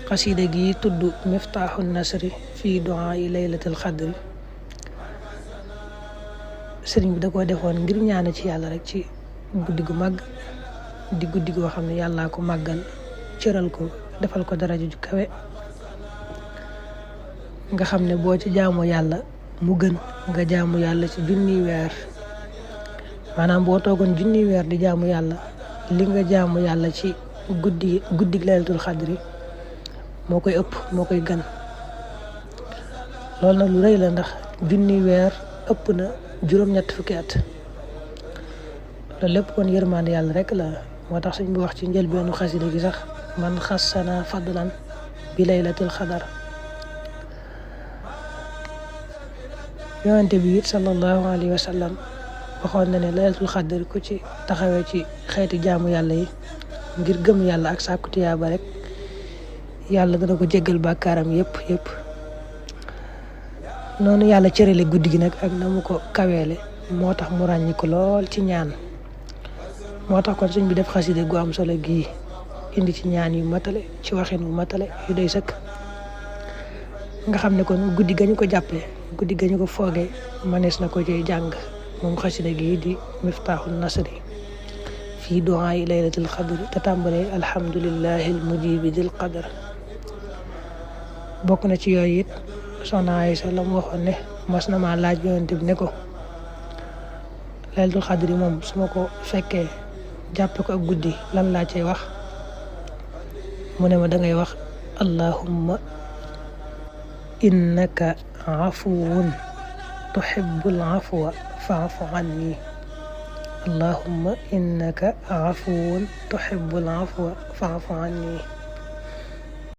xasida gi tudd Miftaaxu Nasri fii du'aa'i laylatil xadri sëriñ bi da koo defoon ngir ñaane ci yàlla rek ci guddi gu màgg di guddi goo xam ne yàllaa ko màggal cëral ko defal ko daraja ju kawe nga xam ne boo ci jaamu yàlla mu gën nga jaamu yàlla ci junniy weer maanaam boo toogoon junniy weer di jaamu yàlla li nga jaamu yàlla ci guddi laylatul xadri moo koy ëpp moo koy gën loolu nag lu rëy la ndax junniy weer ëpp na juróom-ñett fukki at loolu lépp kon yërmande yàlla rek la moo tax suñ bi wax ci njëlbeenu xasida gi sax man xassana fadlan bi laylatil xadar yonente bi it sallallahu alayhi wa sallam waxoon na ne laylatul xadar ku ci taxawee ci xeeti jaamu yàlla yi ngir gëm yàlla ak sàkku tiyaaba rek yàlla dana ko jéggal bàkkaaram yëpp noonu yàlla cërale guddi gi nag ak na mu ko kaweele moo tax mu ràññi ko lool ci ñaan moo tax kon suñ bi def xaside gu am solo gii indi ci ñaan yu matale ci waxin wu matale yu doy sëkk nga xam ne kon guddi gañu ko jàppee guddi gañu ko foogee manees na ko ciy jàng moom xaside gii di Miftaaxu Nasri fii du'aa'i laylatil xadri te tàmbalee alhamdulillahi almujibi dil qadr bokk na ci yooyu it soxna Aysa la mu waxoon ne mas na maa laaj yonent bi ne ko laylatul xadri moom su ma ko fekkee jàppe ko ak guddi lan laa cay wax mu ne ma dangay wax allahumma innaka afuwun tuhibbul afwa fa'fu anni allahumma innaka afuwun tuhibbul afwa fa'fu anni